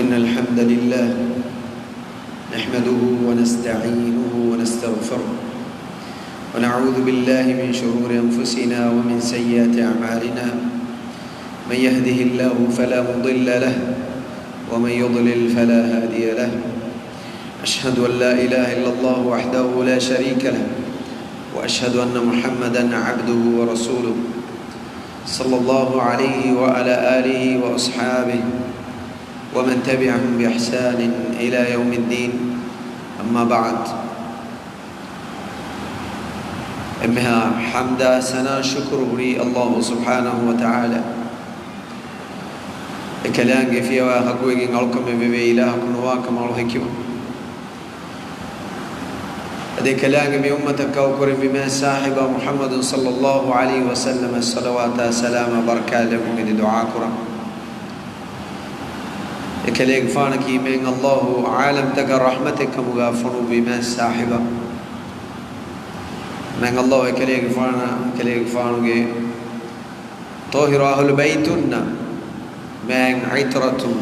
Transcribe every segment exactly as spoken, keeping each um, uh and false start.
إن الحمد لله نحمده ونستعينه ونستغفره، ونعوذ بالله من شرور أنفسنا ومن سيئات أعمالنا. من يهده الله فلا مضل له، ومن يضلل فلا هادي له. أشهد أن لا إله إلا الله وحده لا شريك له، وأشهد أن محمدا عبده ورسوله، صلى الله عليه وعلى آله وأصحابه ومن تبعهم بإحسان إلى يوم الدين. أما بعد. އެންމެހާ ޙަމްދާ ސަނާ ޝުކުރު ހުރީ ﷲ ސުބްޙާނަހޫ ވަތަޢާލާ. އެކަލާނގެ ފިޔަވާ ޙައްޤުވެގެން އަޅުކަމެއް ވެވޭ އިލާހަކު ނުވާ ކަމަށް އަޅު ހެކިވަން. އަދި އެކަލާނގެ މި އުއްމަތަށް ކައުކުރެއްވި މާތް ޞާޙިބާ މުޙައްމަދު ޞައްލައްލާހު ޢަލައިހި ވަސައްލަމަށް ޞަލަވާތާ ސަލާމާ ބަރަކާތް ލެއްވުން އެދި ދުޢާ ކުރަން. އެކަލޭގެފާނަކީ މާތް ﷲ ޢާލަމްތަކަށް ރަޙްމަތެއް ކަމުގަ ފޮނުއްވި މާތް ޞާޙިބާ. މާތް ﷲ އެކަލޭގެފާނަށް، އެކަލޭގެފާނުގެ ޠާހިރު އަހުލު ބައިތުންނަށް، މާތް ޢިތްރަތުން،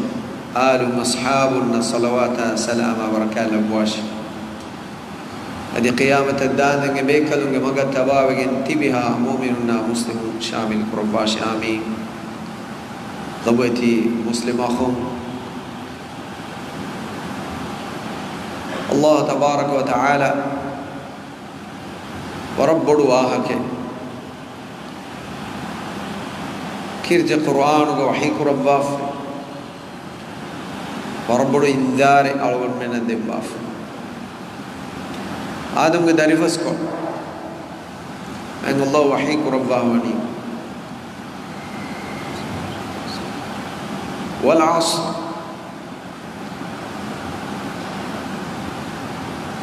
އާލުން، އަޞްޙާބުންނަށް ޞަލަވާތާ ސަލާމާ ބަރަކާތް ލައްވާށި. އަދި ޤިޔާމަތަށް ދާންދެން އެ ބޭކަލުންގެ މަގަށް ތަބާވެގެން ތިބިހާ މުއުމިނުންނާ މުސްލިމުން ޝާމިލް ކުރައްވާށި. އާމީން. ލޮބުވެތި މުސްލިމް އަޚުން، ﷲ ތަބާރަކަ ވަތަޢާލާ ވަރަށް ބޮޑު ވާހަކައެއް. ކީރިތި ޤުރުއާނުގަ ވަޙީ ކުރައްވާފަ، ވަރަށް ބޮޑު އިންޒާރެއް އަޅުގަނޑުމެންނަށް ދެއްވާފަ. އާދަމްގެ ދަރިފަސްކޮށް، މާތް ﷲ ވަޙީ ކުރައްވާ ވަނީ، والعصر،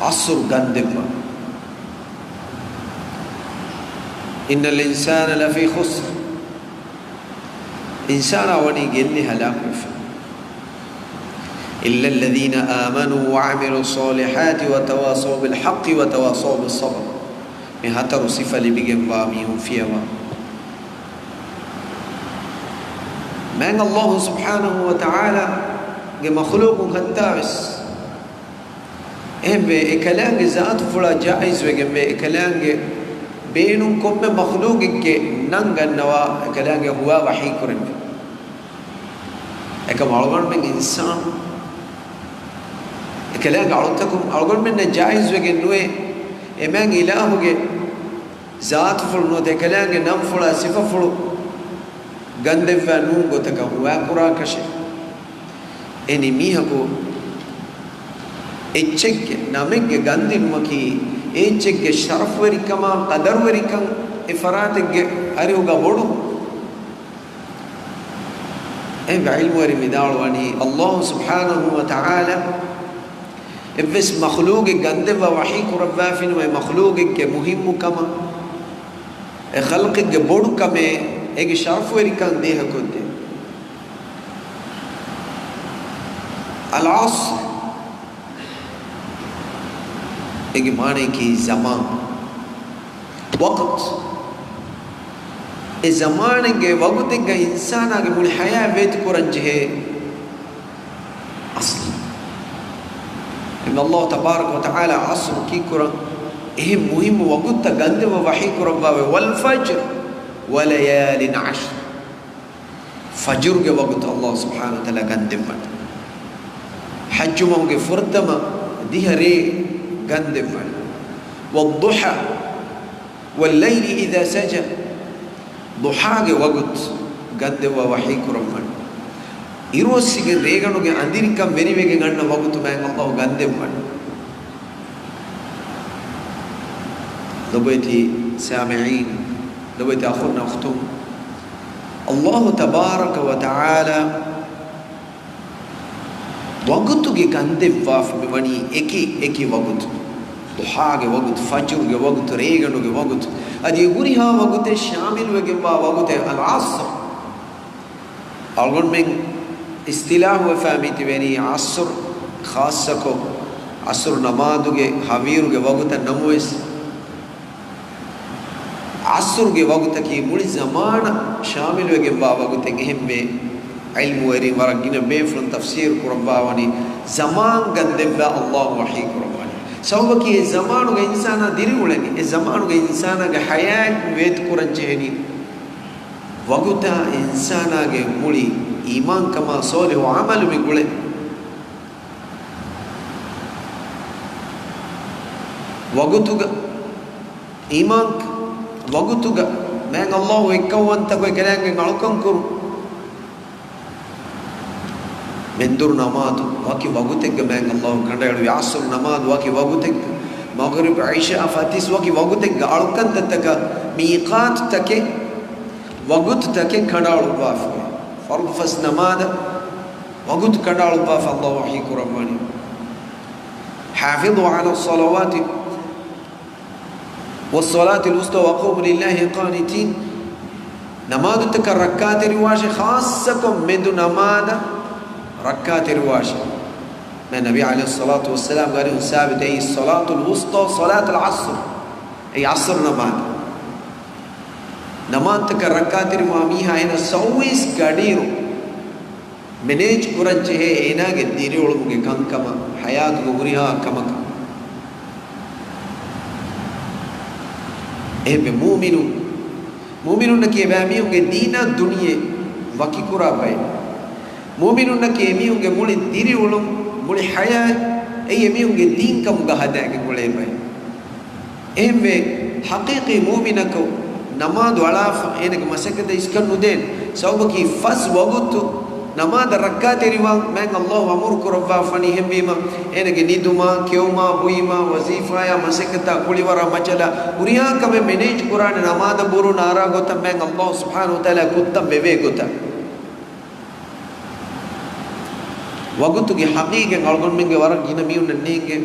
ޢަޞްރު ގަންދެއްވާ. إن الإنسان لفي خسر. އިންސާނާ ވަނީ ގެއްލި ހަލާކުވެފަ. إلا الذين آمنوا وعملوا الصالحات وتواصوا بالحق وتواصوا بالصبر. މި ހަތަރު ސިފަ ލިބިގެންވާ މީހުން ފިޔަވާ. މާތް ﷲ ސުބްޙާނަހޫ ވަތަޢާލާގެ މަޚްލޫޤުން ހައްތާވެސް އެހެންވެ، އެކަލާނގެ ޒާތުފުޅާ ޖާއިޒްވެގެންވެ، އެކަލާނގެ ބޭނުން ކޮންމެ މަޚްލޫޤެއްގެ ނަން ގަންނަވާ، އެކަލާނގެ ހުވާ ވަޙީކުރެއްވި. އެކަމް އަޅުގަނޑުމެން އިންސާނު، އެކަލާނގެ އަޅުތަކުން އަޅުގަނޑުމެންނަށް ޖާއިޒްވެގެން ނުވޭ، އެމާތް އިލާހުގެ ޒާތުފުޅު ނުވަތަ އެކަލާނގެ ނަންފުޅާ ސިފަފުޅު ގަންދެއްވާ ނޫން ގޮތަކަށް ހުވާކުރާކަށެއް. އެ ނިމީހަކު އެއްޗެއްގެ ނަމެއްގެ ގަންދިނުމަކީ، އެ އެއްޗެއްގެ ޝަރަފުވެރިކަމާ ޤަދަރުވެރިކަން އެ ފަރާތެއްގެ އަރިހުގަ ބޮޑު. އެ ޢިލްމުވެރިން ވިދާޅުވަނީ، ﷲ ސުބްޙާނަހޫ ވަތަޢާލާ އެއްވެސް މަޚްލޫޤެއް ގަންދެއްވާ ވަޙީ ކުރައްވާފިނަމަ، އެ މަޚްލޫޤެއްގެ މުހިއްމުކަމާ، އެ ޚަލްޤެއްގެ ބޮޑުކަމެއް، އޭގެ ޝަރަފުވެރިކަން ދޭހަކޮށްދޭ. އަލްޢަޞްރު، އޭގެ މާނައަކީ ޒަމާން، ވަޤްތު. އެ ޒަމާނެއްގެ ވަގުތެއްގަ އިންސާނާގެ މުޅި ޙަޔާތް ވޭތުކުރަން ޖެހޭ އަޞްލު. އެންމެ ﷲ ތަބާރަކަ ވަތަޢާލާ ޢަޞްރު ކީއްކުރަން އެހެން މުހިއްމު ވަގުތުތައް ގަންދެއްވާ ވަޙީ ކުރައްވާވެ، والفجر وليال عشر. ފަޖުރުގެ ވަގުތު ﷲ ސުބްޙާނަހޫ ވަތަޢާލާ ގަންދެއްވަން. ޙައްޖު މަހުގެ ފުރަތަމަ ދިހަ ރޭ ގަންދެއްވަން. والضحى والليل إذا سجى. ޟުޙާގެ ވަގުތު ގަންދެއްވާ ވަޙީ ކުރައްވަން. އިރުއޮއްސިގެން ރޭގަނޑުގެ އަނދިރިކަން ވެރިވެގެން އަންނަ ވަގުތު މާތް ﷲ ގަންދެއްވަން. ލޮބުވެތި ސާމިޢީން، ލޮބުވެތި އަޚުންނާ އުޚްތުން، ﷲ ތަބާރަކަ ވަތަޢާލާ ވަގުތުގެ ގަންދެއްވާފަ މި ވަނީ އެކި އެކި ވަގުތު. ޟުޙާގެ ވަގުތު، ފަޖުރުގެ ވަގުތު، ރޭގަނޑުގެ ވަގުތު، އަދި ހުރިހާ ވަގުތެއް ޝާމިލުވެގެންވާ ވަގުތެއް އަލްޢަޞްރު. އަޅުގަނޑުމެން އިޞްޠިލާޙުވެފަ މިތިބެނީ ޢަޞްރު، ޚާއްޞަކޮށް ޢަޞްރު ނަމާދުގެ ހަވީރުގެ ވަގުތަށް ނަމަވެސް، ޢަޞްރުގެ ވަގުތަކީ މުޅި ޒަމާނަށް ޝާމިލުވެގެންވާ ވަގުތެއް. އެހެންވެ، ޢިލްމުވެރިން ވަރަށް ގިނަ ބޭފުޅުން ތަފްސީރު ކުރައްވާވަނީ، ޒަމާން ގަންދެއްވާ އައްލާހު ވަޙީ ކުރައްވާނީ. ސަބަބަކީ އެ ޒަމާނުގެ އިންސާނާ ދިރިއުޅެނީ، އެ ޒަމާނުގެ އިންސާނާގެ ޙަޔާތް ވޭތުކުރަން ޖެހެނީ. ވަގުތާ އިންސާނާގެ މުޅި އީމާންކަމާ ޞާލިޙު ޢަމަލު މި ގުޅޭ. ވަގުތުގަ އީމާން، ވަގުތުގަ މާތް އައްލާހު އެއްކައުވަންތަކޮށް އެކަލާނގެ އަޅުކަން ކުރުން. މެންދުރު ނަމާދު ވަކި ވަގުތެއްގަ މާތް އައްލާހު ކަނޑައެޅުވި، ޢަޞްރު ނަމާދު ވަކި ވަގުތެއްގަ، މަޣްރިބް ޢިޝާ ފަތިސް ވަކި ވަގުތެއްގަ، އަޅުކަންތައްތަކަށް މީޤާތުތަކެއް، ވަގުތުތަކެއް ކަނޑައަޅުއްވާފަ. ފަރުޟު ފަސް ނަމާދަށް ވަގުތު ކަނޑައަޅުއްވާފަ އައްލާހު ވަޙީ ކުރައްވަނީ. حافظوا على الصلوات والصلاة الوسطى وقوموا لله قانتين. ނަމާދުތަކަށް ރައްކާތެރިވާށޭ، ޚާއްޞަކޮށް މެދު ނަމާދަށް ރައްކާތެރިވާށޭ. މާތް ނަބީ ޢަލައިހިއްޞަލާތު ވައްސަލާމްގެ އަރިހުން ސާބިތު، އެއީ ޞަލާތުލް ވުސްޠާ ޞަލާތުލް ޢަޞްރު، އެއީ ޢަޞްރު ނަމާދު. ނަމާދުތަކަށް ރައްކާތެރިވާ މީހާ އޭނަ ސައުވީސް ގަޑިއިރު މެނޭޖް ކުރަން ޖެހޭ އޭނާގެ ދިރިއުޅުމުގެ ކަންކަމަށް، ޙަޔާތުގެ ހުރިހާ ކަމަކަށް. އެހެންވެ މޫމިނު، މޫމިނުންނަކީ އެބައިމީހުންގެ ދީނާ ދުނިޔެ ވަކިކުރާ ބައެއް. މޫމިނުންނަކީ އެމީހުންގެ މުޅި ދިރިއުޅުން، މުޅި ޙަޔާތް، އެއީ އެމީހުންގެ ދީންކަމުގަ ހަދާގެން އުޅޭ ބައެއް. އެހެންވެ، ޙަޤީޤީ މޫމިނަކު ނަމާދު އަޅާފަ، އޭނަގެ މަސައްކަތަށް އިސްކަން ނުދޭން. ސަބަބަކީ ފަސް ވަގުތު ނަމާދަށް ރައްކާތެރިވާން މާތް އައްލާހު އަމުރު ކުރައްވާފަނީ. އެހެންވީމަ، އޭނަގެ ނިދުމާ، ކެއުމާ، ބުއިމާ، ވަޒީފާޔާ، މަސައްކަތާ، ކުޅިވަރާ، މަޖަލާ، ހުރިހާ ކަމެއް މެނޭޖް ކުރާނެ ނަމާދަށް ބުރޫ ނާރާ ގޮތަށް މާތް އައްލާހު ސުބްޙާނަހު ވަތަޢާލާ ކުއްތަން ވެވޭ ގޮތަށް. ވަގުތުގެ ޙަޤީޤަތް އަޅުގަނޑުމެންގެ ވަރަށް ގިނަ މީހުންނަށް ނޭނގޭ.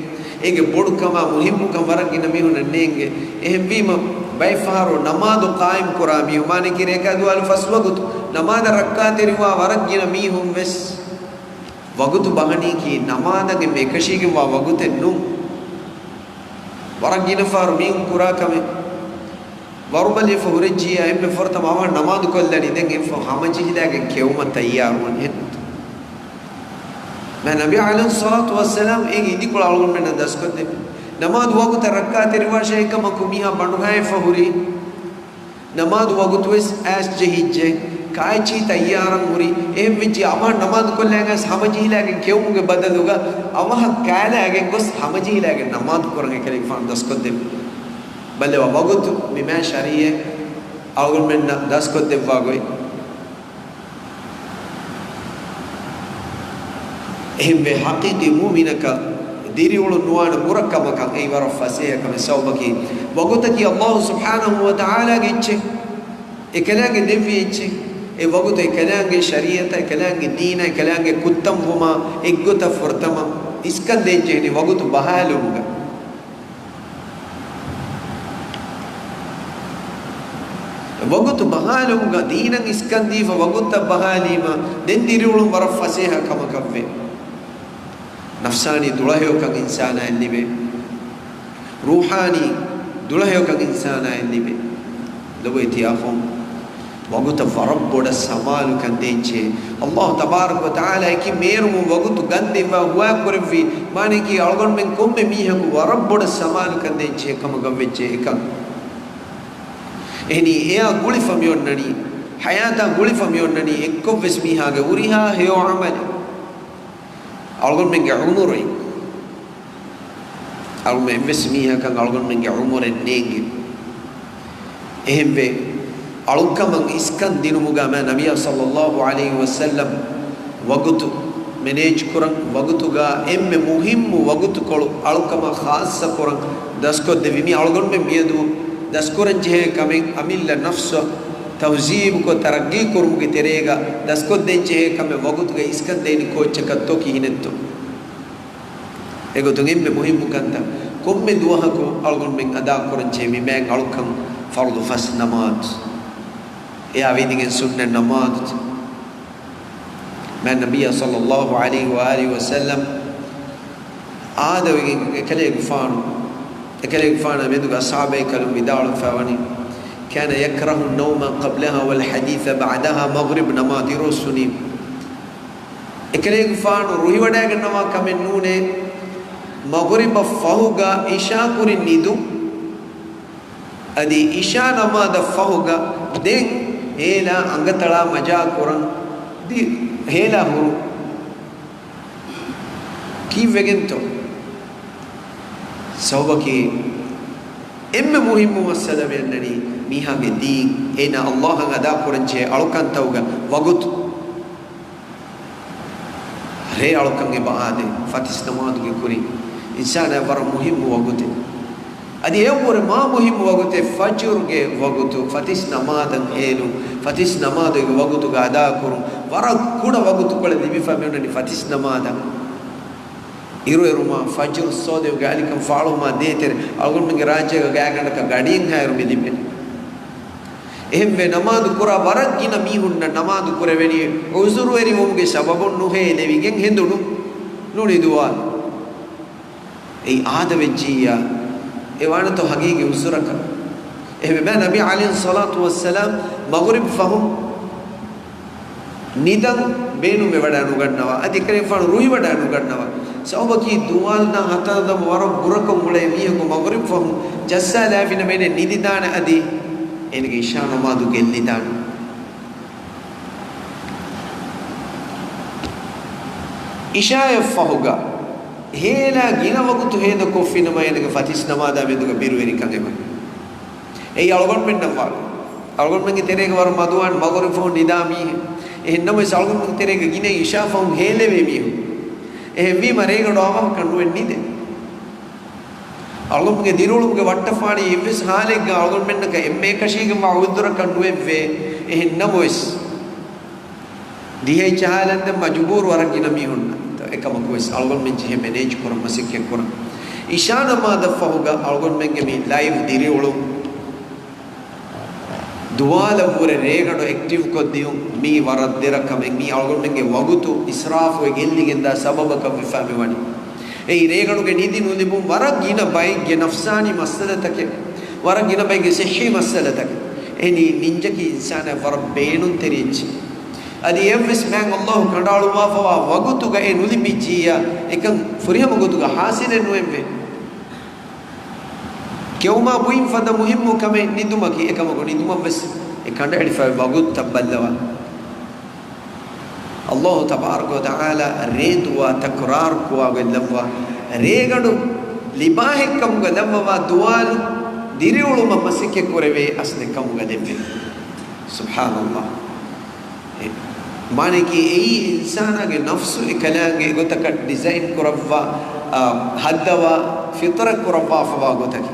އޭގެ ބޮޑުކަމާ މުހިއްމުކަން ވަރަށް ގިނަ މީހުންނަށް ނޭނގޭ. އެހެންވީމަ، ބައެއްފަހަރު ނަމާދު ޤާއިމް ކުރާ މީހުން، މާނައަކީ ރޭކާ ދުވާލު ފަސް ވަގުތު ނަމާދަށް ރައްކާތެރިވާ ވަރަށް ގިނަ މީހުން ވެސް ވަގުތު ބަހަނީކީ ނަމާދަށް އެންމެ އެކަށީގެންވާ ވަގުތެއް ނޫން. ވަރަށް ގިނަ ފަހަރު މީހުން ކުރާ ކަމެއް. ވަރުބަލިވެފަ ހުރެއްޖިއްޔާ އެންމެ ފުރަތަމަ އަވަހަށް ނަމާދު ކޮށްލަނީ، ދެން އެއްފަހު ހަމަޖެހިލާގެން ކެއުމަށް ތައްޔާރުވަން ހެން. މާތް ނަބީ ޢަލައިހިއްޞަލާތު ވައްސަލާމް އޭގެ އިދިކޮޅަށް އަޅުގަނޑުމެންނަށް ދަސްކޮށްދެއްވި. ނަމާދު ވަގުތަށް ރައްކާތެރިވާށޭ އެކަމަކު މީހާ ބަނޑުހައިފަ ހުރީ. ނަމާދު ވަގުތުވެސް އައިސް ޖެހިއްޖެ. ކާއެއްޗިހި ތައްޔާރަށް ހުރި. އެހެންވެއްޖެ އަވަހަށް ނަމާދު ކޮށްލާގަސް ހަމަޖެހިލާގެން ކެއުމުގެ ބަދަލުގަ އަވަހަށް ކާލާގެން ގޮސް ހަމަޖެހިލާގެން ނަމާދު ކުރަން އެކަލޭގެފާނު ދަސްކޮށްދެއްވި. ބައްލަވާ ވަގުތު މި މާތް ޝަރީޢަތް އަޅުގަނޑުމެންނަށް ދަސްކޮށްދެއްވާ ގޮތް. އެހެންވެ، ޙަޤީޤީ މޫމިނަކަށް ދިރިއުޅުން ނުވާނެ ބުރަ ކަމަކަށް އެއީ ވަރަށް ފަސޭހަ ކަމެއް. ސަބަބަކީ، ވަގުތަކީ އައްލާހު ސުބްޙާނަހު ވަތަޢާލާގެ އެއްޗެއް، އެކަލާނގެ ދެއްވި އެއްޗެއް. އެ ވަގުތު އެކަލާނގެ ޝަރީޢަތަށް، އެކަލާނގެ ދީނަށް، އެކަލާނގެ ކުއްތަން ވުމާ އެއްގޮތަށް ފުރަތަމަ އިސްކަން ދޭން ޖެހެނީ ވަގުތު ބަހާލުމުގަ. ވަގުތު ބަހާލުމުގަ ދީނަށް އިސްކަން ދީފަ ވަގުތަށް ބަހާލީމަ، ދެން ދިރިއުޅުން ވަރަށް ފަސޭހަ ކަމަކަށްވޭ. ނަފްސާނީ ދުޅަހެޔޮކަން އިންސާނާއަށް ލިބޭ. ރޫޙާނީ ދުޅަހެޔޮކަން އިންސާނާއަށް ލިބޭ. ލޮބުވެތި އަޚުން، ވަގުތަށް ވަރަށް ބޮޑަށް ސަމާލުކަން ދޭންޖެހޭ. އައްލާހު ތަބާރަކަ ވަތަޢާލާ އެކި މޭރުމުން ވަގުތު ގަންދެއްވާ ހުވާކުރެއްވީ، މާނައަކީ އަޅުގަނޑުމެން ކޮންމެ މީހަކު ވަރަށް ބޮޑަށް ސަމާލުކަން ދޭންޖެހޭ ކަމަކަށްވެއްޖެ އެކަން. އެހެނީ އެއާ ގުޅިފަ މިއޮންނަނީ، ޙަޔާތާ ގުޅިފަ މިއޮންނަނީ އެއްކޮށްވެސް މީހާގެ ހުރިހާ ހެޔޮ ޢަމަލެއް. އަޅުގަނޑުމެންގެ ޢުމުރު އެއްވެސް މީހަކަށް އަޅުގަނޑުމެންގެ ޢުމުރެއް ނޭނގެ. އެހެންވެ، އަޅުކަމަށް އިސްކަން ދިނުމުގަ މާ ނަބިއްޔާ ޞައްލައްލާހު ޢަލައިހި ވަސައްލަމް ވަގުތު މެނޭޖް ކުރަން، ވަގުތުގަ އެންމެ މުހިއްމު ވަގުތުކޮޅު އަޅުކަމަށް ޚާއްޞަ ކުރަން ދަސްކޮށްދެއްވި. މީ އަޅުގަނޑުމެން މިއަދު ދަސްކުރަން ޖެހޭ ކަމެއް. އަމިއްލަ ނަފްސަށް ތަހުޒީބުކޮށް ތަރައްގީ ކުރުމުގެ ތެރޭގަ ދަސްކޮށްދޭން ޖެހޭ ކަމެއް ވަގުތުގަ އިސްކަން ދޭނީ ކޯއްޗަކަށްތޯ ކިހިނެއްތޯ؟ އެގޮތުން އެންމެ މުހިއްމު ކަންތައް ކޮންމެ ދުވަހަކު އަޅުގަނޑުމެން އަދާކުރަން ޖެހޭ މި މާތް އަޅުކަން ފަރުޟު ފަސް ނަމާދު، އެއާ ވިދިގެން ސުންނަތް ނަމާދު. މާތް ނަބިއްޔާ ޞައްލައްލާހު ޢަލައިހި ވަ އާލިހި ވަސައްލަމް އާދަވެގެން އެކަލޭގެފާނު، އެކަލޭގެފާނާ މެދުގަ އަޞްޙާބުބޭކަލުން ވިދާޅުވެފަ ވަނީ، كان يكره النوم قبلها والحديث بعدها، މަޣްރިބް ނަމާދު ދިރިއުއްސުނީ، އެކަލޭގެފާނު ރުހިވަޑައިގަންނަވާ ކަމެއް ނޫނޭ، މަޣުރިބަށް ފަހުގަ އިޝާ ކުރިން ނިދުން. އަދި އިޝާ ނަމާދަށް ފަހުގަ ދެން ހޭލާ އަނގަތަޅާ މަޖާ ކުރަން ދި-، ހޭލާ ހުރުން. ކީއްވެގެންތޯ؟ ސަބަބަކީ އެންމެ މުހިއްމު މައްސަލަ މި އަންނަނީ މީހާގެ ދީން، އޭނާ އައްލާހަށް އަދާކުރަންޖެހޭ އަޅުކަންތަކުގަ ވަގުތު. ރޭ އަޅުކަން އެބަ އާދޭ، ފަތިސް ނަމާދުގެ ކުރިން އިންސާނާ ވަރަށް މުހިއްމު ވަގުތެއް. އަދި އެއަށްވުރެ މާ މުހިއްމު ވަގުތެއް ފަޖުރުގެ ވަގުތު، ފަތިސް ނަމާދަށް ހޭލުން، ފަތިސް ނަމާދު އޭގެ ވަގުތުގަ އަދާކުރުން. ވަރަށް ކުޑަ ވަގުތުކޮޅެއް ލިބިފަ މިއޮންނަނީ ފަތިސް ނަމާދަށް. އިރުއެރުމާ، ފަޖުރު ސޯދެވުގެ އަލިކަން ފާޅުވުމާ ދޭތެރޭ، އަޅުގަނޑުމެންގެ ރާއްޖޭގަ ގާތްގަނޑަކަށް ގަޑިއެއްހާއިރު މި ލިބޭނެ. އެހެންވެ، ނަމާދު ކުރާ ވަރަށް ގިނަ މީހުންނަށް ނަމާދު ކުރެވެނީ ޢުޛުރުވެރިވުމުގެ ސަބަބުން ނުހޭލެވިގެން ހެނދުނު ނުނިދުވާ. އެއީ އާދަވެއްޖިއްޔާ، އެ ވާނެތޯ ހަގީގީ ޢުޛުރަކަށް. އެހެންވެ، ނަބީ ޢަލައިހިއްޞަލާތު ވައްސަލާމް މަޣުރިބް ފަހުން ނިދަން ބޭނުމެއް ވަޑައި ނުގަންނަވާ، އަދި އެކަލޭގެފާނު ރުހިވަޑައި ނުގަންނަވާ. ސަބަބަކީ ދުވާލު ނަ ހަތަރު ދަމު ވަރަށް ބުރަކޮށް އުޅޭ މީހަކު މަޣުރިބް ފަހުން ޖައްސާލާފިނަމަ އޭނަ ނިދިދާނެ، އަދި އޭނަގެ އިޝާ ނަމާދު ގެއްލިދާނެ. އިޝާއަށް ފަހުގަ ހޭލާ ގިނަ ވަގުތު ހޭދަކޮށްފިނަމަ އޭނަގެ ފަތިސް ނަމާދާ މެދުގަ ބިރުވެރިކަން އެބަ. އެއީ އަޅުގަނޑުމެންނަށް ވާ. އަޅުގަނޑުމެންގެ ތެރޭގަ ވަރަށް މަދުވާން މަޣުރިބް ފަހުން ނިދާ މީހެއް. އެހެން ނަމަވެސް އަޅުގަނޑުމެންގެ ތެރޭގަ ގިނަ އިޝާ ފަހުން ހޭލެވޭ މީހުން. އެހެންވީމަ ރޭގަނޑު އަވަހަކަށް ނުވެ ނިދޭ. އަޅުގަނޑުމެންގެ ދިރިއުޅުމުގެ ވައްޓަފާޅި އެއްވެސް ހާލެއްގަ އަޅުގަނޑުމެންނަކަށް އެންމެ އެކަށީގެންވާ ޢުޛުރަކަށް ނުވެއްވޭ. އެހެން ނަމަވެސް، ދިހައެއް ޖަހާލަންދެން މަޖުބޫރު ވަރަށް ގިނަ މީހުންނަށް. އެކަމަކުވެސް އަޅުގަނޑުމެން ޖެހޭ މެނޭޖް ކުރަން މަސައްކަތް ކުރަން. އިޝާ ނަމާދަށް ފަހުގަ އަޅުގަނޑުމެންގެ މި ލައިވް ދިރިއުޅުން ދުވާލަށްވުރެ ރޭގަނޑު އެކްޓިވްކޮށްދިޔުން މީ ވަރަށް ދެރަ ކަމެއް. މީ އަޅުގަނޑުމެންގެ ވަގުތު އިސްރާފުވެ ގެއްލިގެންދާ ސަބަބަކަށް ވެފާ މިވަނީ. އެއީ ރޭގަނޑުގެ ނިދި ނުލިބުން ވަރަށް ގިނަ ބައެއްގެ ނަފްސާނީ މައްސަލަތަކެއް، ވަރަށް ގިނަ ބައެއްގެ ޞިއްޙީ މައްސަލަތަކެއް. އެހެނީ ނިންޖަކީ އިންސާނާ ވަރަށް ބޭނުންތެރި އެއްޗެއް. އަދި އެއަށްވެސް މާތް އައްލާހު ކަނޑައަޅުއްވާފަވާ ވަގުތުގަ އެ ނުލިބިއްޖިއްޔާ، އެކަން ފުރިހަމަ ގޮތުގަ ޙާޞިލެއް ނުވެއްވޭ. ކެއުމާ ބުއިން ފަދަ މުހިއްމު ކަމެއް ނިދުމަކީ، އެކަމަކު ނިދުމަށްވެސް އެ ކަނޑައެޅިފައި ވަގުތުތައް ބައްލަވާ. އައްލާހު ތަބާރަކަ ވަ ތަޢާލާ ރޭ ދުވާ ތަކުރާރު ކުވާގޮތް ލައްވާ، ރޭގަނޑު ލިބާހެއްކަމުގަ ލައްވަވާ، ދުވާލު ދިރިއުޅުމަށް މަސައްކަތް ކުރެވޭ އަސްލެއް ކަމުގަ ލެއްވޭ. ސުބްޙާނައްލާހް. މާނައަކީ އެއީ އިންސާނާގެ ނަފްސު އެކަލާނގެ އެގޮތަކަށް ޑިޒައިން ކުރައްވާ، އާ، ހައްދަވާ، ފިޠުރަތް ކުރައްވާފަވާ ގޮތަކީ.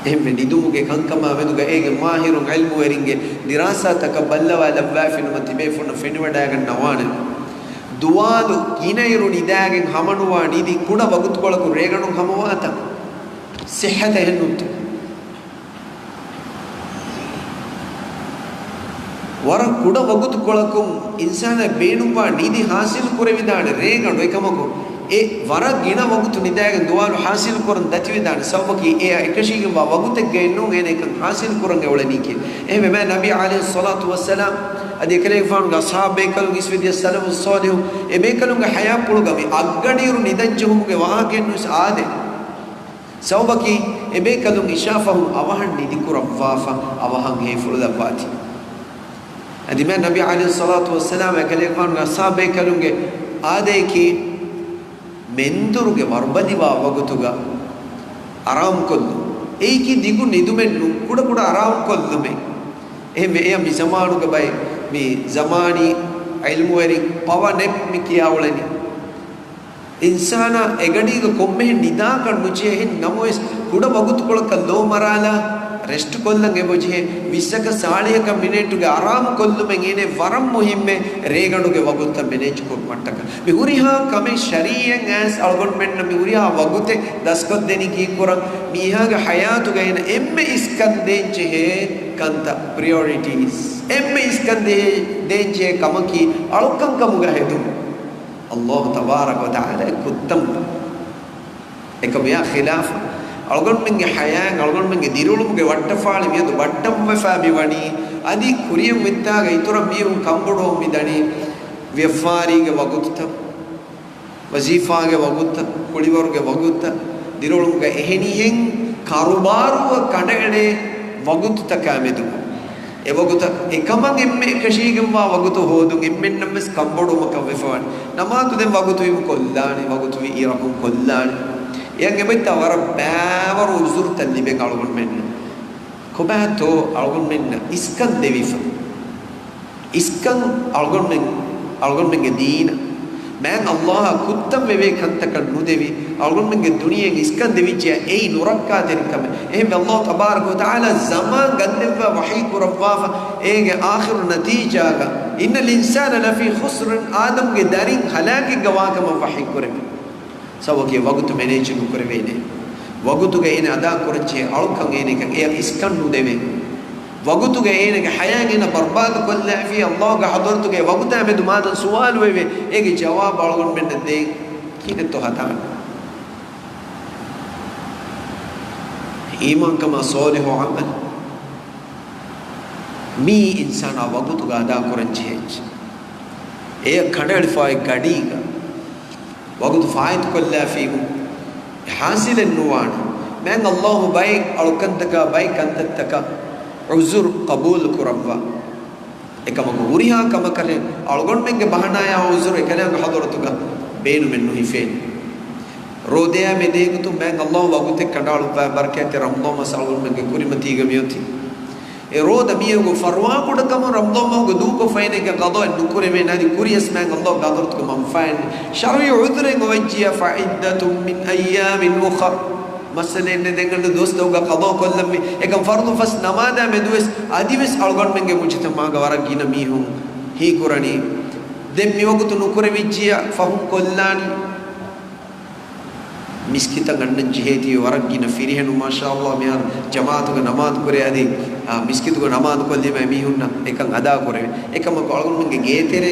އެހެންވެ، ނިދުމުގެ ކަންކަމާ މެދުގަ އޭގެ މާހިރުން ޢިލްމުވެރިންގެ ދިރާސާތަކަށް ބައްލަވާލައްވާފިނަމަ ތިބޭފުޅުންނަށް ފެނިވަޑައިގަންނަވާނެ. ދުވާލު ގިނައިރު ނިދާގެން ހަމަނުވާ ނިދި ކުޑަ ވަގުތުކޮޅަކުން ރޭގަނޑު ހަމަވާތަން ޞިއްޙަތަށް އެހެންނުންތޯ؟ ވަރަށް ކުޑަ ވަގުތުކޮޅަކުން އިންސާނާ ބޭނުންވާ ނިދި ޙާޞިލު ކުރެވިދާނެ ރޭގަނޑު. އެކަމަކު، އެ ވަރަށް ގިނަ ވަގުތު ނިދާގެން ދުވާލު ޙާޞިލު ކުރަން ދަތިވެދާނެ ސަބަބަކީ، އެއާ އެކަށީގެންވާ ވަގުތެއްގައެއް ނޫން އޭނަ އެކަން ޙާޞިލު ކުރަން އެ އުޅެނީކީ. އެހެންވެ، މާތް ނަބީ ޢަލައިހިއްޞަލާތު ވައްސަލާމް އަދި އެކަލޭގެފާނުގެ އަޞްޙާބު ބޭކަލުން އިސްވެދިޔަ ސަލަފުއް ޞާލިޙު، އެ ބޭކަލުންގެ ޙަޔާތްޕުޅުގަ މި އަށްގަޑިއިރު ނިދަން ޖެހުމުގެ ވާހަކައެއްނުވެސް އާދޭ. ސަބަބަކީ، އެބޭކަލުން އިޝާ ފަހުން އަވަހަށް ނިދިކުރައްވާފަ، އަވަހަށް ހޭފުޅުލައްވާތީ. އަދި މާތް ނަބީ ޢަލައިހިއްޞަލާތު ވައްސަލާމް އެކަލޭގެފާނުގެ އަޞްޙާބު ބޭކަލުންގެ އާދަޔަކީ، މެންދުރުގެ ވަރުބަލިވާ ވަގުތުގަ އަރާމުކޮށްލުން. އެއީކީ ދިގު ނިދުމެއްނޫން، ކުޑަކުޑަ އަރާމުކޮށްލުމެއް. އެހެންވެ، އެޔަށް މި ޒަމާނުގެ ބައެއް، މި ޒަމާނީ ޢިލްމުވެރިން ޕަވަ ނެޕް މި ކިޔާ އުޅެނީ. އިންސާނާ އެގަޑީގަ ކޮންމެހެން ނިދާކަށް ނުޖެހޭ. އެހެން ނަމަވެސް، ކުޑަ ވަގުތުކޮޅަކަށް ލޯ މަރާލާ ރެސްޓް ކޮށްލަން އެބަޖެހޭ. ވިއްސަކަށް ސާޅީހަކަށް މިނެޓުގެ އަރާމު ކޮށްލުމެއް އޭނެ ވަރަށް މުހިއްމޭ، ރޭގަނޑުގެ ވަގުތުތައް މެނޭޖް ކުރުމަށްޓަކަ. މި ހުރިހާ ކަމެއް ޝަރީޢަތް އައިސް އަޅުގަނޑުމެންނަށް މި ހުރިހާ ވަގުތެއް ދަސްކޮށްދެނީ ކީއްކުރަން؟ މީހާގެ ޙަޔާތުގަ އޭނަ އެންމެ އިސްކަން ދޭން ޖެހޭ ކަންތައް، ޕްރިއޮރިޓީސް. އެންމެ އިސްކަން ދޭ-، ދޭން ޖެހޭ ކަމަކީ އަޅުކަންކަމުގަ ހެދުން. އައްލާހު ތަބާރަކަ ވަ ތަޢާލާ އެ ކުއްތަން. އެކަމުޔާ ޚިލާފަށް، އަޅުގަނޑުމެންގެ ޙަޔާތް، އަޅުގަނޑުމެންގެ ދިރިއުޅުމުގެ ވައްޓަފާޅި މިއަދު ބައްޓަންވެފާ މިވަނީ، އަދި ކުރިޔަށް އޮތްތާގަ އިތުރަށް މީހުން ކަންބޮޑުވަމުން މިދަނީ. ވިޔަފާރީގެ ވަގުތުތައް، ވަޒީފާގެ ވަގުތުތައް، ކުޅިވަރުގެ ވަގުތުތައް، ދިރިއުޅުމުގެ އެހެނިހެން ކާރޫބާރޫއަށް ކަނޑައެޅޭ ވަގުތުތަކާ މެދު، އެވަގުތަށް އެކަމަށް އެންމެ އެކަށީގެންވާ ވަގުތު ހޯދުން އެންމެންނަށް ވެސް ކަންބޮޑުވުމަކަށް ވެފަވާނެ. ނަމާދު ދެން ވަގުތުވީމަ ކޮށްލާނެ، ވަގުތުވީ އިރަކުން ކޮށްލާނެ. އެއަށް އެބައިތާ ވަރަށް ބައިވަރު ޢުޛުރުތައް ލިބެން އަޅުގަނޑުމެންނަށް. ކޮބާތޯ އަޅުގަނޑުމެންނަށް އިސްކަން ދެވިފަ؟ އިސްކަން އަޅުގަނޑުމެން، އަޅުގަނޑުމެންގެ ދީނަށް، މާތް ﷲ އަށް ކުއްތަން ވެވޭ ކަންތަކަށް ނުދެވި، އަޅުގަނޑުމެންގެ ދުނިޔެއިން އިސްކަން ދެވިއްޖެޔާ އެއީ ނުރައްކާތެރިކަމެއް. އެހެންވެ، ﷲ ތަބާރަކަ ވަތަޢާލާ ޒަމާން ގަންނެވިފަ ވަޙީ ކުރައްވާފަ، އޭގެ އާޚިރު ނަތީޖާގަ، إن الإنسان لفي خسر، އާދަމްގެ ދަރިން ހަލާކެއްގަ ވާކަމަށް ވަޙީ ކުރެވި. ސަބަބަކީ ވަގުތު މެނޭޖް ނުކުރެވޭނެ. ވަގުތުގަ އޭނަ އަދާ ކުރަންޖެހޭ އަޅުކަން އޭނައަކަށް އެއަށް އިސްކަން ނުދެވޭ. ވަގުތުގަ އޭނަގެ ޙަޔާތް އޭނަ ބަރުބާދު ކޮށްލާފި، ﷲގެ ޙަޟްރަތުގައި ވަގުތާ މެދު މާދަން ސުވާލު ވެވޭ. އޭގެ ޖަވާބު އަޅުގަނޑުމެންނަށް ދޭން ކިހިނެއްތޯ ހަދާނެ؟ އީމާންކަމާ ޞާލިޙު ޢަމަލު. މީ އިންސާނާ ވަގުތުގަ އަދާ ކުރަން ޖެހޭ އެއްޗެއް. އެއަށް ކަނޑައެޅިފައި ގަޑީގަ ވަގުތު ފާއިތުކޮށްލާފީމު، ޙާޞިލެއް ނުވާނެ. މާތް ﷲ ބައެއް އަޅުކަންތަކާ، ބައެއް ކަންތައްތަކަށް ޢުޛުރު ޤަބޫލު ކުރައްވާ. އެކަމަކު، ހުރިހާ ކަމަކަށް އަޅުގަނޑުމެންގެ ބަހަނާޔާ ޢުޛުރު އެކަލާނގެ ޙަޟްރަތުގަ ބޭނުމެއް ނުހިފޭނެ. ރޯދަޔާ މެދޭގޮތުން މާތް ﷲ ވަގުތެއް ކަނޑައަޅުއްވާ، ބަރަކާތްތެރި ރަމަޟާން މަސް އަޅުގަނޑުމެންގެ ކުރިމަތީގަ މިއޮތީ. އެ ރޯދަ މީހަކު ފަރުވާ ކުޑަކަމުން ރަމަޟާން މަހުގެ ދޫކޮށްފައިނެގެ ޤަޟާއެއް ނުކުރެވޭނެ، އަދި ކުރިޔަސް މާތް ﷲގެ ޙަޟްރަތުގަ މަންފާއެއް ނެތް. ޝަރުޢީ ޢުޛުރެއް އޮވެއްޖިޔާ، فعدة من أيام أخر. މައްސަލައެއް ނެތް، ދެން އަންނަ ދުވަސްތަކުގަ ޤަޟާ ކޮށްލަންވީ. އެކަން ފަރުޟު ފަސް ނަމާދާ މެދުވެސް އަދިވެސް އަޅުގަނޑުމެންގެ މުޖުތަމަޢުގަ ވަރަށް ގިނަ މީހުން ހީކުރަނީ. ދެން މިވަގުތު ނުކުރެވިއްޖިޔާ ފަހުން ކޮށްލާނީ. މިސްކިތަށް އަންނަން ޖެހޭތީ ވަރަށް ގިނަ ފިރިހެނުން، މާޝާﷲ، މިހާރު ޖަމާޢަތުގަ ނަމާދު ކުރޭ، އަދި، އާ، މިސްކިތުގަ ނަމާދު ކޮށްލީމަ އެމީހުންނަށް އެކަން އަދާ ކުރެވޭ. އެކަމަކު އަޅުގަނޑުމެންގެ ގޭތެރޭ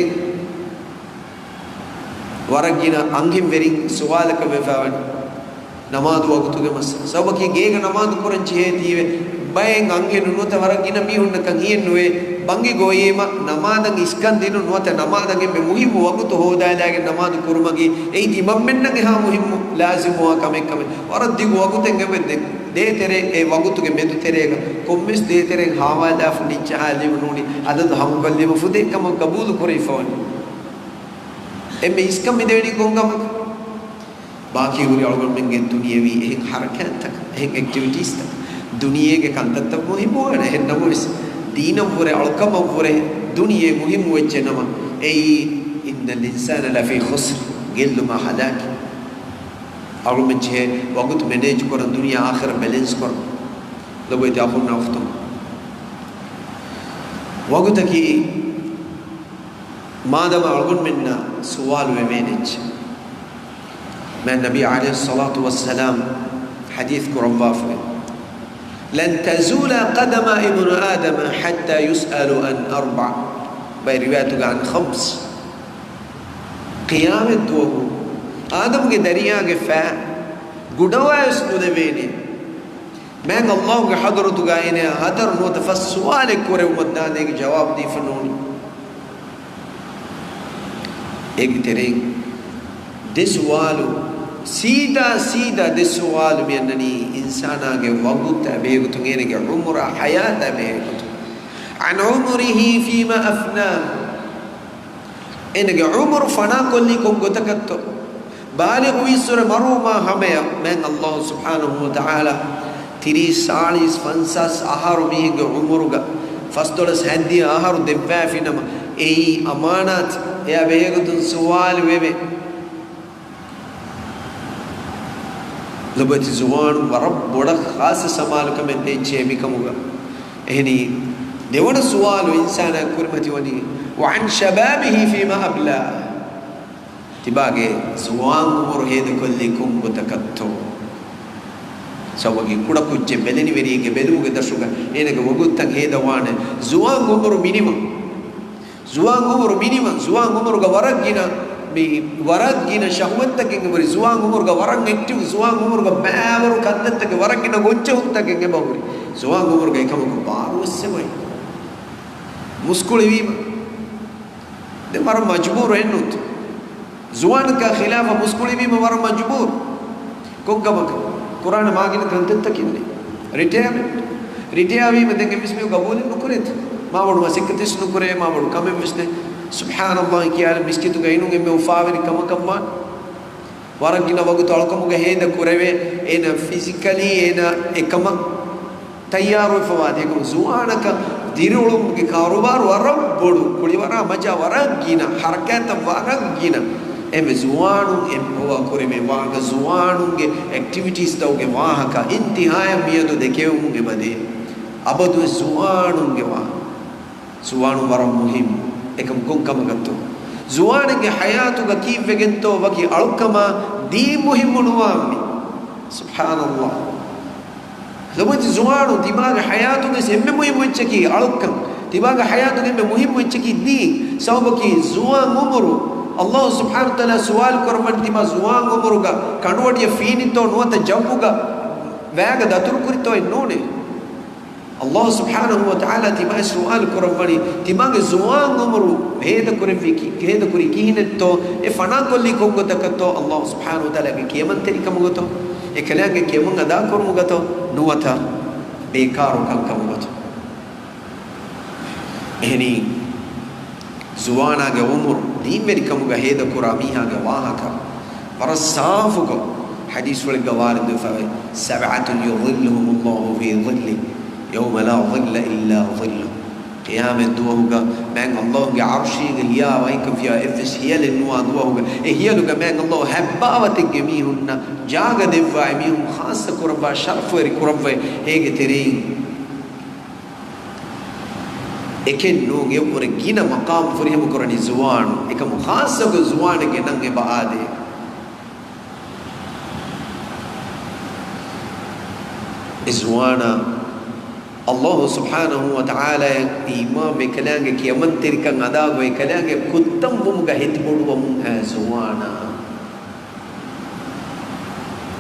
ވަރަށް ގިނަ އަންހެން ވެރިން ސުވާލަކަށް ވެފަވަނީ. ނަމާދު ވަގުތުގެ މައްސަލަ. ސަބަބަކީ ގޭގަ ނަމާދު ކުރަން ޖެހޭތީވެ، ބައެއް އަންހެނުން ނުވަތަ ވަރަށް ގިނަ މީހުންނަކަށް ހިޔެއްނުވޭ، ބަނގި ގޮވީމަ ނަމާދަށް އިސްކަން ދިނުން ނުވަތަ ނަމާދަށް އެންމެ މުހިއްމު ވަގުތު ހޯދާލާގެން ނަމާދު ކުރުމަކީ އެއީ ތިމަންމެންނަށް އެހާ މުހިއްމު ލާޒިމުވާ ކަމެއް ކަމެއް. ވަރަށް ދިގު ވަގުތެއް އެބަ ދޭތެރޭ، އެ ވަގުތުގެ މެދުތެރޭގަ ކޮންމެސް ދޭތެރެއިން ހާވާލާފަ ނިއްޗަހާލީމަ ނޫނީ އަދަދު ހަމަކޮށްލީމަ ފުދޭ ކަމަށް ގަބޫލު ކުރެވިފަވަނީ. އެންމެ އިސްކަން މިދެވެނީ ކޮން ކަމަކަށް؟ ބާކީ ހުރި އަޅުގަނޑުމެންގެ ދުނިޔެވީ އެހެން ޙަރަކާތްތަކަށް، އެހެން އެކްޓިވިޓީސްތަކަށް، ދުނިޔޭގެ ކަންތައްތައް މުހިއްމުވާނެ. އެހެން ނަމަވެސް، ދީނަށްވުރެ، އަޅުކަމަށްވުރެ ދުނިޔެ މުހިއްމުވެއްޖެ ނަމަ، އެއީ، إن الإنسان لفي خسر، ގެއްލުމާ ހަލާކެއް. އަޅުމެން ޖެހޭ ވަގުތު މެނޭޖް ކުރަން، ދުނިޔެ އާޚިރަތް ބެލެންސް ކުރަން. ލޮބުވެތި އަޚުންނާ އުޚްތުން، ވަގުތަކީ މާދަމާ އަޅުގަނޑުމެންނާ ސުވާލު ވެވޭނެ އެއްޗެއް. މާތް ނަބީ ޢަލައިހިއްޞަލާތު ވައްސަލާމް ޙަދީޘް ކުރައްވާފައި، لن تزول قدما ابن آدم حتى يسأل عن أربع. ބައެއް ރިވާޔަތުގަ عن خمس. ޤިޔާމަތްދުވަހު އާދަމުގެ ދަރިޔާގެ ފައި ގުޑަވާވެސް ނުލެވޭނެ. މާތް ﷲގެ ޙަޟްރަތުގަ އޭނަ ހަތަރު ނުވަތަ ފަސް ސުވާލެއް ކުރެވުމަށް ދާންދެ އޭގެ ޖަވާބު ދީފަ ނޫނީ. އޭގެ ތެރެއިން ދެ ސުވާލު، ސީދާ ސީދާ ދެ ސުވާލު މި އަންނަނީ އިންސާނާގެ ވަގުތާ ބެހޭގޮތުން، އޭނަގެ ޢުމުރާ ޙަޔާތާ ބެހޭގޮތުން. عن عمره فيما أفناه. އޭނަގެ ޢުމުރު ފަނާކޮށްލީ ކޮން ގޮތަކަށްތޯ؟ ބާލިޣުވީއްސުރެ މަރުވުމާ ހަމަޔަށް މާތް ﷲ ސުބްޙާނަހޫ ވަތަޢާލާ ތިރީސް، ސާޅީސް، ފަންސާސް އަހަރު މީހެއްގެ ޢުމުރުގަ ފަސްދޮޅަސް ހަތްދިހަ އަހަރު ދެއްވާފިނަމަ، އެއީ އަމާނާތެއް. އެއާ ބެހޭގޮތުން ސުވާލު ވެވޭ. ލޮބުވެތި ޒުވާނުން ވަރަށް ބޮޑަށް ޚާއްޞަ ސަމާލުކަމެއް ދޭއްޗޭ މިކަމުގަ. އެހެނީ، ދެވަނަ ސުވާލު އިންސާނާ ކުރިމަތިވަނީ، وعن شبابه فيما أبلاه. ތިބާގެ ޒުވާން އުމުރު ހޭދަކޮށްލީ ކޮން ގޮތަކަށްތޯ؟ ސަބަބަކީ ކުޑަކުއްޖެއް ބެލެނިވެރިއެއްގެ ބެލުމުގެ ދަށުގަ އޭނަގެ ވަގުތުތައް ހޭދަވާނެ. ޒުވާން އުމުރު މިނިވަން. ޒުވާން އުމުރު މިނިވަން. ޒުވާން އުމުރުގަ ވަރަށް ގިނަ، މި، ވަރަށް ގިނަ ޝަހުވަތްތަކެއް އެބަހުރި. ޒުވާން އުމުރުގަ ވަރަށް އެކްޓިވް. ޒުވާން އުމުރުގަ ބައިވަރު ކަންތައްތަކެއް، ވަރަށް ގިނަ ގޮންޖެހުންތަކެއް އެބަހުރި. ޒުވާން އުމުރުގަ އެކަމަކު ބާރުވެސް އެބައޮތް. މުސްކުޅިވީމަ. ދެން ވަރަށް މަޖުބޫރު އެއްނުތު. ޒުވާނަކާ ޚިލާފަށް މުސްކުޅިވީމަ ވަރަށް މަޖުބޫރު. ކޮންކަމަކަށް؟ ކުރާނެ މާގިނަ ކަންތައްތަކެއް ނެތް. ރިޓަޔާމެންޓް. ރިޓަޔާވީމަ ދެން އެއްވެސް މީހުން ގަބޫލެއް ނުކުރޭތަ؟ މާބޮޑު މަސައްކަތެއް ނުކުރޭ، މާބޮޑު ކަމެއްވެސް ނެތް. ސުބްޙާނަﷲ ކިޔާލަ މިސްކިތުގައި ނޫން އެންމެ އުފާވެރި ކަމަކަށްވާނެ. ވަރަށް ގިނަ ވަގުތު އަޅުކަމުގަ ހޭދަ ކުރެވޭ، އޭނަ ފިޒިކަލީ އޭނަ އެކަމަށް ތައްޔާރުވެފަވާ ދެކުން ޒުވާނަކަށް ދިރިއުޅުމުގެ ކާރުބާރު ވަރަށް ބޮޑު، ކުޅިވަރާ މަޖާ ވަރަށް ގިނަ، ހަރަކާތްތައް ވަރަށް ގިނަ. އެންމެ ޒުވާނުން އެމްޕަވާ ކުރެވޭ ވާހަކަ، ޒުވާނުންގެ އެކްޓިވިޓީސްތަކުގެ ވާހަކަ އިންތިހާޔަށް މިއަދު ދެކެވެމުން އެބަދޭ. އަބަދުވެސް ޒުވާނުންގެ ވާހަކަ. ޒުވާނުން ވަރަށް މުހިއްމު. އެކަމު ކޮން ކަމަކަށްތޯ؟ ޒުވާނެއްގެ ހަޔާތުގަ ކީއްވެގެންތޯ ވަކި އަޅުކަމާ ދީން މުހިއްމު ނުވާންވީ. ސުބްޙާނަﷲ. ލޮބުވެތި ޒުވާނު ތިބާގެ ހަޔާތުގައި އެންމެ މުހިއްމު އެއްޗަކީ އަޅުކަން. ތިބާގެ ހަޔާތުގައި އެންމެ މުހިއްމު އެއްޗަކީ ދީން. ސަބަބަކީ ޒުވާން އުމުރު. އަﷲ ސުބްޙާނަހޫ ވަތަޢާލާ ސުވާލު ކުރައްވަނީ ތިމާ ޒުވާން އުމުރުގަ ކަނޑުއަޑިއަށް ފީނިތޯ ނުވަތަ ޖައްވުގަ ވައިގަ ދަތުރުކުރިތޯއެއް ނޫނޭ. އަﷲ ސުބްޙާނަހޫ ވަތަޢާލާ ތިމާއަށް ސުވާލު ކުރައްވަނީ، ތިމާގެ ޒުވާން އުމުރު ހޭދަކުރެއްވީ ކި-، ހޭދަކުރީ ކިހިނެއްތޯ؟ އެ ފަނާކޮށްލީ ކޮންގޮތަކަށްތޯ؟ އަﷲ ސުބްޙާނަހޫ ވަތަޢާލާގެ ކިޔަމަންތެރިކަމުގަތޯ؟ އެކަލާނގެ ކިޔަމަން އަދާކުރުމުގަތޯ؟ ނުވަތަ ބޭކާރު ކަންކަމުގަތޯ؟ އެހެނީ، ޒުވާނާގެ އުމުރު ދީންވެރިކަމުގަ ހޭދަކުރާ މީހާގެ ވާހަކަ ވަރަށް ސާފުކޮށް ޙަދީޘްފުޅެއްގަ ވާރިދުވެފަވޭ، سبعة يظلهم الله في ظله يوم لا ظل إلا ظله. ޤިޔާމަތް ދުވަހުގަ މާތް އަﷲގެ ޢަރުޝީގެ ހިޔާ ވަކިކަން ފިޔާ އެއްވެސް ހިޔަލެއް ނުވާ ދުވަހުގަ، އެ ހިޔަލުގަ މާތް އަﷲ ހަތް ބާވަތެއްގެ މީހުންނަށް ޖާގަ ދެއްވާ، އެމީހުން ޚާއްޞަ ކުރައްވާ، ޝަރަފުވެރި ކުރައްވައި، އޭގެ ތެރެއިން އެކެއް ނޫން، އެއަށްވުރެ ގިނަ މަޤާމު ފުރިހަމަކުރަނީ ޒުވާނުން. އެކަމު ޚާއްޞަކޮށް ޒުވާނެއްގެ ނަން އެބަ އާދޭ. އެ ޒުވާނާ އަﷲ ސުބްޙާނަހޫ ވަތަޢާލާއަށް އީމާންވެ، އެކަލާނގެ ކިޔަމަންތެރިކަން އަދާކޮށް، އެކަލާނގެ ކުއްތަންވުމުގަ ހެދިބޮޑުވަމުން އައި ޒުވާނާ.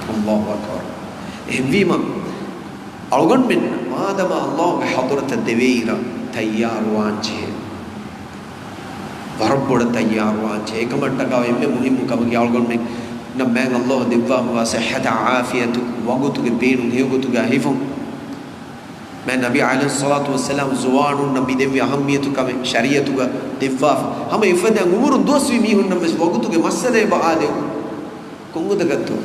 އަﷲ އަކްބަރު. އެހެންވީމަ، އަޅުގަނޑުމެން މާދަމާ އަﷲގެ ޙަޟްރަތަށް ދެވޭއިރަށް ތައްޔާރުވާންޖެހޭ. ވަރަށް ބޮޑަށް ތައްޔާރުވާންޖެހޭ. އެކަމަށްޓަކާ އެންމެ މުހިއްމު ކަމަކީ އަޅުގަނޑުމެންނަށް މާތް އަﷲ ދެއްވާފަވާ ޞިއްޙަތާ ޢާފިޔަތު، ވަގުތުގެ ބޭނުން ހެޔޮގޮތުގަ ހިފުން. މާތް ނަބީ ޢަލައިހިއްޞަލާތު ވައްސަލާމް ޒުވާނުންނަށް މި ދެއްވި އަހައްމިޔަތު ކަމެއް ޝަރީޢަތުގަ ދެއްވާފަ. ހަމަ އެފަދައިން އުމުރުން ދުވަސްވީ މީހުންނަށް ވެސް ވަގުތުގެ މައްސަލަ އެބަ އާދެވުން. ކޮންގޮތަކަށްތޯ؟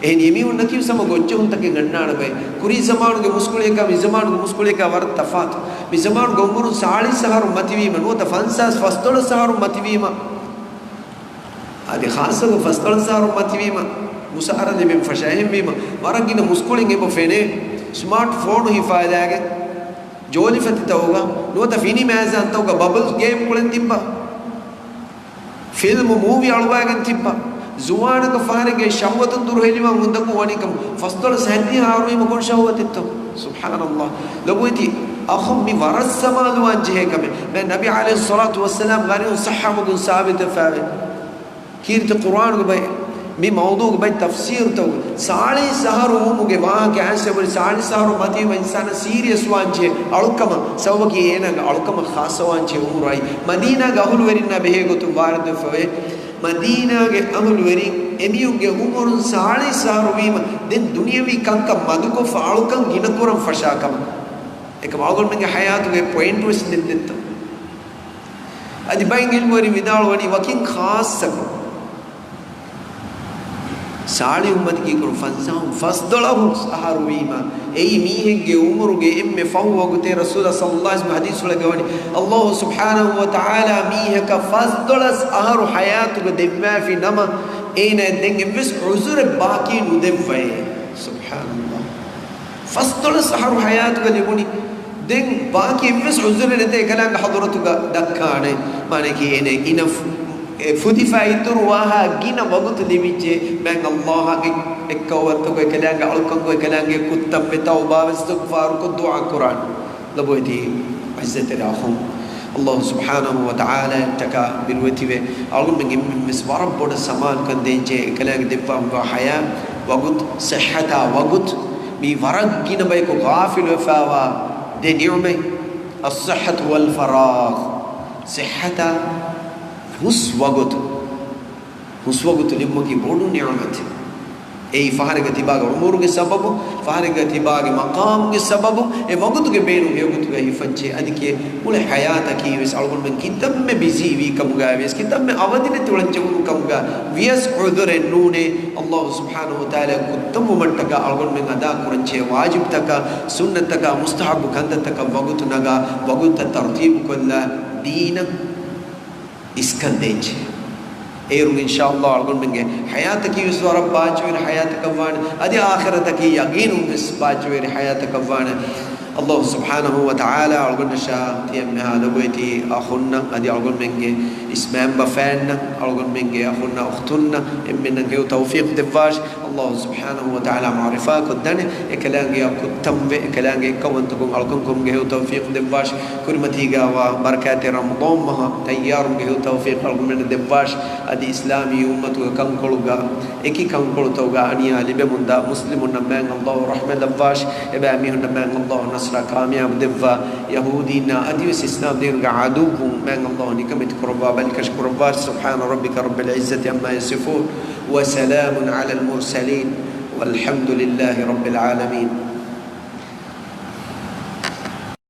އެހެން އެމީހުންނަކީ ހަމަ ގޮށްޖެހުންތަކެއް އަންނާނެ ބައެއް. ކުރީ ޒަމާނުގެ މުސްކުޅިއަކާ މި ޒަމާނުގެ މުސްކުޅިއަކާ ވަރަށް ތަފާތު. މި ޒަމާނުގެ އުމުރުން ސާޅީސް އަހަރު މަތިވީމަ ނުވަތަ ފަންސާސް ފަސްދޮޅަސް އަހަރު މަތިވީމަ، އަދި ޚާއްޞަކޮށް ފަސްދޮޅަސް އަހަރު މަތިވީމަ މުސާރަ ލިބެން ފަށާ. އެހެންވީމަ، ވަރަށް ގިނަ މުސްކުޅިން އެބަ ފެނޭ ސްމާޓް ފޯނު ހިފާލާގެން، ޖޯލިފަތިތަކުގަ ނުވަތަ ފިނި މައިޒާންތަކުގަ ބަބްލްސް ގޭމް ކުޅެން ތިއްބާ. ފިލްމު، މޫވީ އަޅުވާގެން ތިއްބާ. ޒުވާނަކަށް ފަހަރެއްގައި ޝަހުވަތުން ދުރުހެލިވާން އުނދަގޫ ވަނީކަމު، ފަސްދޮޅަސް ހަތްދިހަ އަހަރުވީމަ ކޮން ޝަހުވަތެއްތޯ؟ ސުބްޙާނަﷲ. ލޮބުވެތި އަޚުން، މި ވަރަށް ސަމާލުވާން ޖެހޭ ކަމެއް. މާތް ނަބީ ޢަލައިހިއްޞަލާތު ވައްސަލާމް ގާރިހުން ޞައްޙަ މަގުން ސާބިތުވެފައިވޭ. ކީރިތި ޤުރްއާނުގެ ބައެއް މި މައުޟޫޢުގެ ބައެއް ތަފްސީރުތަކުގަ ސާޅީސް އަހަރު ވުމުގެ ވާހަކަ އައިސް އެބަހުރި، ސާޅީސް އަހަރު މަތިވީމަ އިންސާނާ ސީރިއަސް ވާންޖެހޭ އަޅުކަމަށް. ސަބަބަކީ އޭނާގެ އަޅުކަމަށް ޚާއްޞަވާންޖެހޭ އުމުރާއި، މަދީނާގެ އަހުލުވެރިންނާ ބެހޭ ގޮތުން ވާރިދުވެފަވޭ. މަދީނާގެ އަހުލުވެރިން އެމީހުންގެ އުމުރުން ސާޅީސް އަހަރު ވީމަ، ދެން ދުނިޔަވީ ކަންކަން މަދުކޮށްފަ އަޅުކަން ގިނަކުރަން ފަށާ ކަމަށް. އެކަމަކު އަޅުގަނޑުމެންގެ ޙަޔާތުގެ ޕޮއިންޓު ވެސް ނެތް ދެއްތޯ؟ އަދި ބައެއް ޢިލްމުވެރިން ވިދާޅުވަނީ ވަކިން ޚާއްޞަކޮށް، ސާޅީސް އުންމަތަކީ ކުރު ފަންސާހުން ފަސްދޮޅަހުން އަހަރު ވީމަ، އެއީ މީހެއްގެ އުމުރުގެ އެންމެ ފަހު ވަގުތޭ. ރަސޫލާ ޞައްލައްލާހު ޢަލައިހި ވަސައްލަމް ޙަދީޘްފުޅެއްގަ ވަނީ، އަﷲ ސުބްޙާނަހޫ ވަތަޢާލާ މީހަކަށް ފަސްދޮޅަސް އަހަރު ޙަޔާތުގަ ދެއްވާފި ނަމަ، އޭނާ ދެން އެއްވެސް ޢުޛުރެއް ބާކީ ނުދެއްވައޭ. ސުބްޙާނަﷲ. ފަސްދޮޅަސް އަހަރު ޙަޔާތުގަ ލިބުނީ. ދެން ބާކީ އެއްވެސް ޢުޛުރެއް ނެތޭ އެކަލާނގެ ޙަޟުރަތުގަ ދައްކާނެ. މާނައަކީ އޭނަ އިނަ ފު-، އެ ފުދިފަ އިތުރު ވާހާ ގިނަ ވަގުތު ލިބިއްޖެ. މާތް ﷲ އަށް އެއް-، އެއްކައުވަންތަކޮށް އެކަލާނގެ އަޅުކަންކޮށް އެކަލާނގެ ކުއްތަން ވެ ތައުބާވެ އިސްތިޣްފާރުކޮށް ދުޢާ ކުރާނެ. ލޮބުވެތި ޢިއްޒަތްތެރި އަޚުން، ﷲ ސުބްޙާނަހޫ ވަތަޢާލާއަށްޓަކާ ބިރުވެތިވެ، އަޅުގަނޑުމެން އެންމެންވެސް ވަރަށް ބޮޑަށް ސަމާލުކަން ދޭންޖެހޭ އެކަލާނގެ ދެއްވާފަވާ ޙަޔާތް ވަގުތު، ޞިއްޙަތާ ވަގުތު، މީ ވަރަށް ގިނަ ބަޔަކު ޣާފިލުވެފަވާ ދެ ނިޢުމަތް، الصحة والفراغ. ޞިއްޙަތާ ހުސް ވަގުތު، ހުސް ވަގުތު ލިބުމަކީ ބޮޑު ނިޢުމަތެއް. އެއީ ފަހަރެއްގަ ތިބާގެ ޢުމުރުގެ ސަބަބުން، ފަހަރެއްގަ ތިބާގެ މަޤާމުގެ ސަބަބުން، އެ ވަގުތުގެ ބޭނުން ހެޔޮގޮތުގައި ހިފަންޖެހޭ. އަދި ކިޔޭ މުޅި ޙަޔާތަކީ ވެސް އަޅުގަނޑުމެން ކިތަންމެ ބިޒީ ވީ ކަމުގައި ވިޔަސް، ކިތަންމެ އަވަދިނެތި އުޅެން ޖެހުނު ކަމުގަ ވިޔަސް ޢުޛުރެއް ނޫނޭ. ﷲ ސުބްޙާނަހޫ ވަތަޢާލާ ކުއްތަންވުމަށްޓަކާ އަޅުގަނޑުމެން އަދާކުރަންޖެހޭ ވާޖިބުތަކާ، ސުންނަތްތަކާ، މުސްތަޙައްބު ކަންތައްތަކަށް ވަގުތު ނަގާ، ވަގުތަށް ތަރުތީބުކޮށްލާ، ދީނަށް އިސްކަން ދޭންޖެހޭ. އޭރުން އިންޝާﷲ އަޅުގަނޑުމެންގެ ޙަޔާތަކީ ވެސް ވަރަށް ބާއްޖަވެރި ޙަޔާތަކަށްވާނެ. އަދި އާޚިރަތަކީ ޔަގީނުން ވެސް ބާއްޖަވެރި ޙަޔާތަކަށްވާނެ. ﷲ ސުބްޙާނަހޫ ވަތަޢާލާ އަޅުގަނޑަށާ ތިޔަ މިހާ ލޮބުވެތި އަޚުންނަށް އަދި އަޅުގަނޑުމެންގެ އިސް މައިންބަފައިންނަށް، އަޅުގަނޑުމެންގެ އަޚުންނާ އުޚްތުންނަށް އެންމެންނަށް ހެޔޮ ތައުފީޤު ދެއްވާށި. ﷲ ސުބްޙާނަހޫ ވަތަޢާލާ މަޢުރިފާކޮށްދާނެ، އެކަލާނގެއާ ކުއްތަންވެ، އެކަލާނގެ އެއްކައުވަންތަކުން އަޅުކަންކުރުމުގެ ހެޔޮ ތައުފީޤު ދެއްވާށި. ކުރިމަތީގައިވާ ބަރަކާތްތެރި ރަމަޟާން މަހަށް ތައްޔާރުވުމުގެ ހެޔޮ ތައުފީޤު އަޅުގަނޑުމެންނަށް ދެއްވާށި. އަދި އިސްލާމީ އުއްމަތުގެ ކަންކޮޅުގަ އެކި ކަންކޮޅުތަކުގަ އަނިޔާ ލިބެމުންދާ މުސްލިމުންނަށް މާތް ﷲ ރަޙްމަތް ލައްވާށި. އެބައިމީހުންނަށް މާތް ﷲ ނަޞްރާ ކާމިޔާބު ދެއްވާ. ޔަހޫދީންނާ އަދިވެސް އިސްލާމް ދީނުގެ ޢަދުއްވުން މާތް ﷲ ނިކަމެތި ކުރައްވާ، ބަލިކަށި ކުރައްވާށި. سبحان ربك رب العزة عما يصفون وسلام على المرسلين والحمد لله رب العالمين.